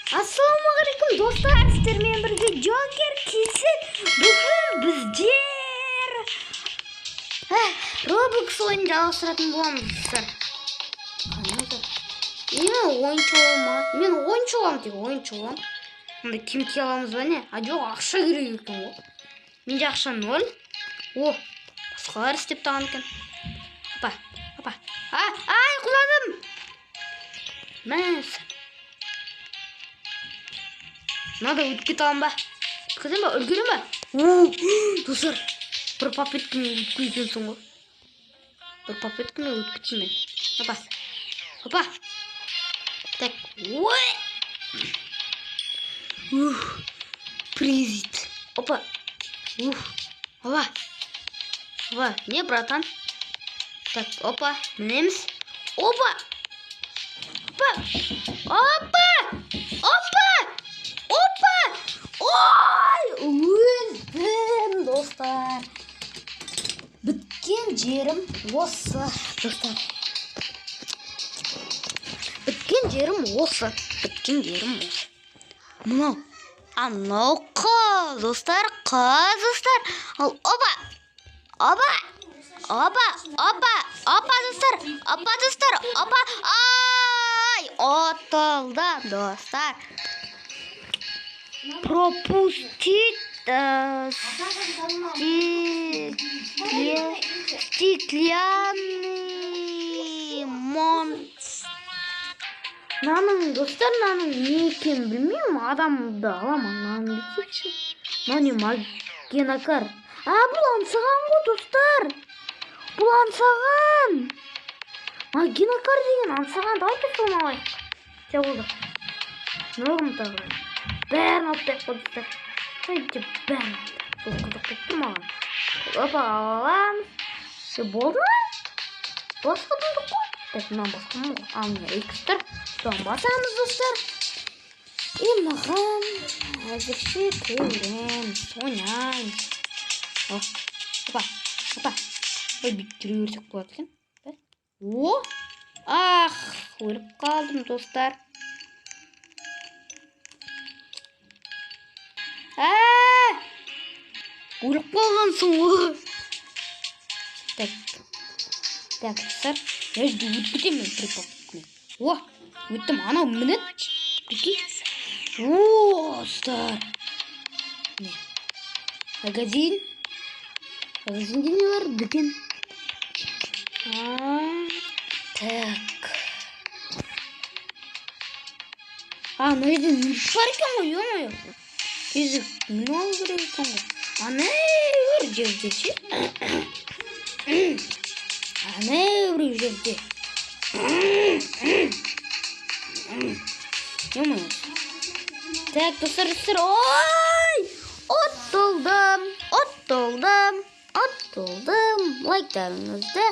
Ассалаумағалейкум, достар! Сіздермен бірге Джокер Кейсет. Бүгін біздер Roblox ойынын жалғастыратын боламыз, достар. Қараңыздар. Мен ойыншы боламын ма? Мен ойыншы боламын, тек ойыншы боламын. Мында киім кие аламыз ба, не? А, жоқ, ақша керек екен ғой. Менде ақша ноль. О, басқалар істеп таған екен. Опа, опа. А, ай, құладым. Мәс. Мынада өтіп кете аламын ба? Өткіземін ба? Үлгеремін ба? О, достар, бір попыткамен өтіп кеткенсің ғой. Бір попыткамен өтіп кеттім мен. Опа. Опа. Так, ой. Ух, призит. Опа. Ух. Опа. Опа. Не, братан? Так, опа. Мінеміз. Опа. Опа. Опа. Опа. Опа! Ой! Өлдім, достар. Біткен жерім осы, достар. Біткен жерім осы. Біткен жерім осы. Мынау. Анау қыз, достар, қыз, достар. Ал, опа! Опа! Опа! Опа! Опа, достар! Опа, достар! Опа! Ай! Ұтылдым, достар. Пропустить стеклянный монстр. Мынаның, достар, мынаның не екенін білмеймін. Адамды ала ма мынаны, бүйтсекші. Мынау не, магенакар? А, бұл аңсаған ғой, достар. Бұл аңсаған. Магенакар деген аңсаған. Давайте соны алайық. Все, болды. Мынау тағы. Бәрін алып тастайық қой, достар. Давайте бәрін. Сол қызық болып тұр маған. Опа, аламыз. Все, болды ма? Басқа болдық қой. Так, мынаны басқанмын ғой. А, міне X тұр. Соны басамыз, достар. И маған әзірше кіреміз, ойнаймыз. О, опа, опа. Ой, бүйтіп жүре берсек болады екен. Да? О! Ах, өліп қалдым, достар. Ә! Өліп қалғансың ғой. Так. Так, достар. Мына жерде өтіп кетемін мен бір попыткамен. О, өттім. Анау мінеді. Прикинь. О, достар. Не. Магазин. Магазинде не бар? Дүкен. А, так. А, мына жерде мүлік бар екен ғой, ё-моё. Тезірек мініп алу керек екен ғой. Ана бір жерде ше. Ана бір жерде. Ё-моё. Так, достар, достар. Ой! Ұтылдым, ұтылдым, ұтылдым. Лайктарыңызды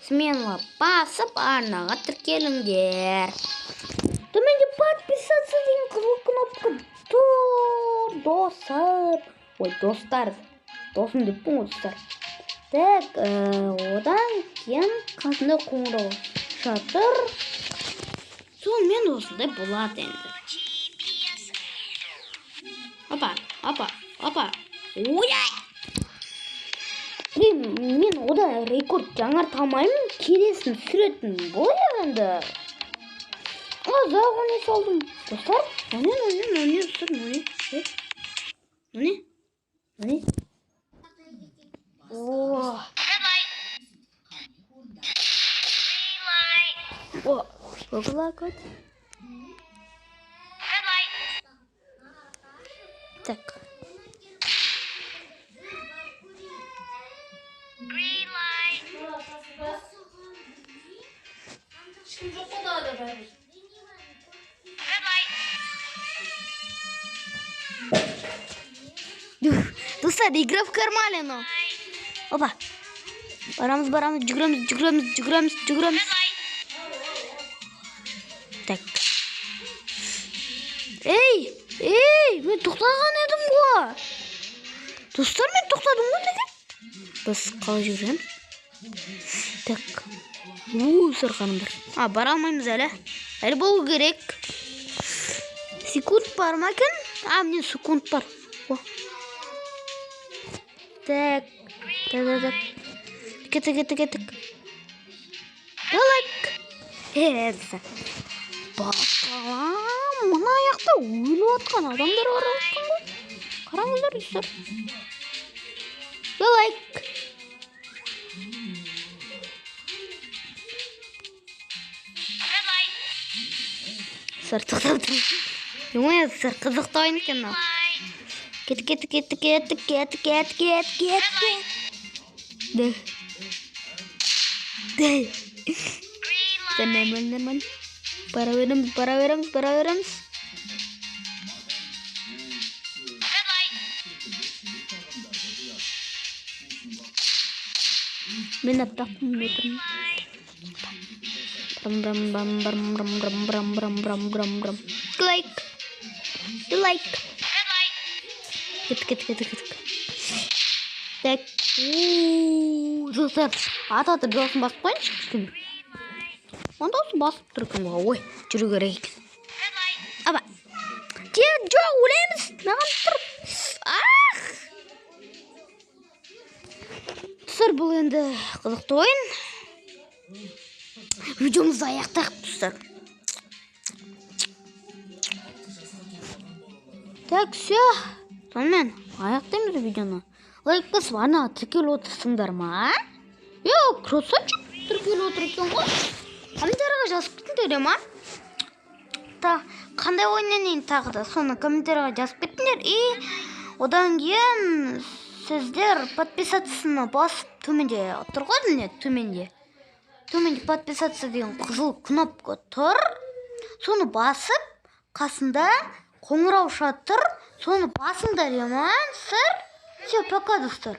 смело басып, арнаға тіркеліңдер. Төменде подписаться деген қызыл кнопка тұр, достар. Ой, достар. Досым деппін ғой, достар. Так, одан кейін қасында қоңырау шатыр. Сонымен осындай болады енді. Опа, опа, опа. Ой! Блин, мен одан рекорд жаңарта алмаймын. Келесін түсіретін болады енді. Ұзақ ойнай салдым. Достар, міне, міне, міне, достар, міне. Міне, міне. О. О, вот. Так. Ешкім жоқ қой далада бәрібір. Достар, игра в кармалину. Опа. Барамыз, барамыз, жүгіреміз, жүгіреміз, жүгіреміз, жүгіреміз. Так. Ей, ей, мен тоқтаған едім ғой. Достар, мен тоқтадым ғой неге? Біз қалай жүгіреміз? Так. У, сырқанымдар. А, бара алмаймыз әлі. Әлі болу керек. Секунд бар ма екен? А, міне, секунд бар. О. Так, так, так, так. Кеттік, кеттік, кеттік. Лайк. Е, басқалам, мына жақта өліп жатқан адамдар бар екен ғой. Қараңыздар, достар. Лайк. Достар, тоқтап тұр. Ой, достар, қызықты ойын екен мынау. Кеттік, кеттік, кеттік, кеттік, кеттік, кеттік, кеттік, кеттік. Да. Да. Нормально, нормально. Бара береміз, бара береміз, бара береміз. Мен аппақпын отырмын. Брам брам брам брам брам брам брам брам брам брам брам. Лайк. Лайк. Кеттік, кеттік, кеттік, кеттік. Так. У, достар, ата дауысын басып қояйыншы кішкене. Оның дауысын басып тұр екен ғой. Ой, жүру керек екен. Аба. Те, жоқ, өлеміз. Маған тұр. Ах! Достар, бұл енді қызықты ойын. Видеомызды аяқтайық, достар. Так, все. Сонымен аяқтаймыз видеоны. Лайк басып, ана тіркеліп отырсыңдар ма? Е, красавчик, тіркеліп отыр екен ғой. Комментарийға жазып кетіңдер ма? Та, қандай ойын ойнайын тағы да, соны комментарийға жазып кетіңдер. И одан кейін сіздер подписаться басып, төменде тұр ғой, міне, төменде. Төменде подписаться деген қызыл кнопка тұр. Соны басып, қасында қоңырауша тұр. Соны басыңдар, ема, сэр. Все, пока, достар.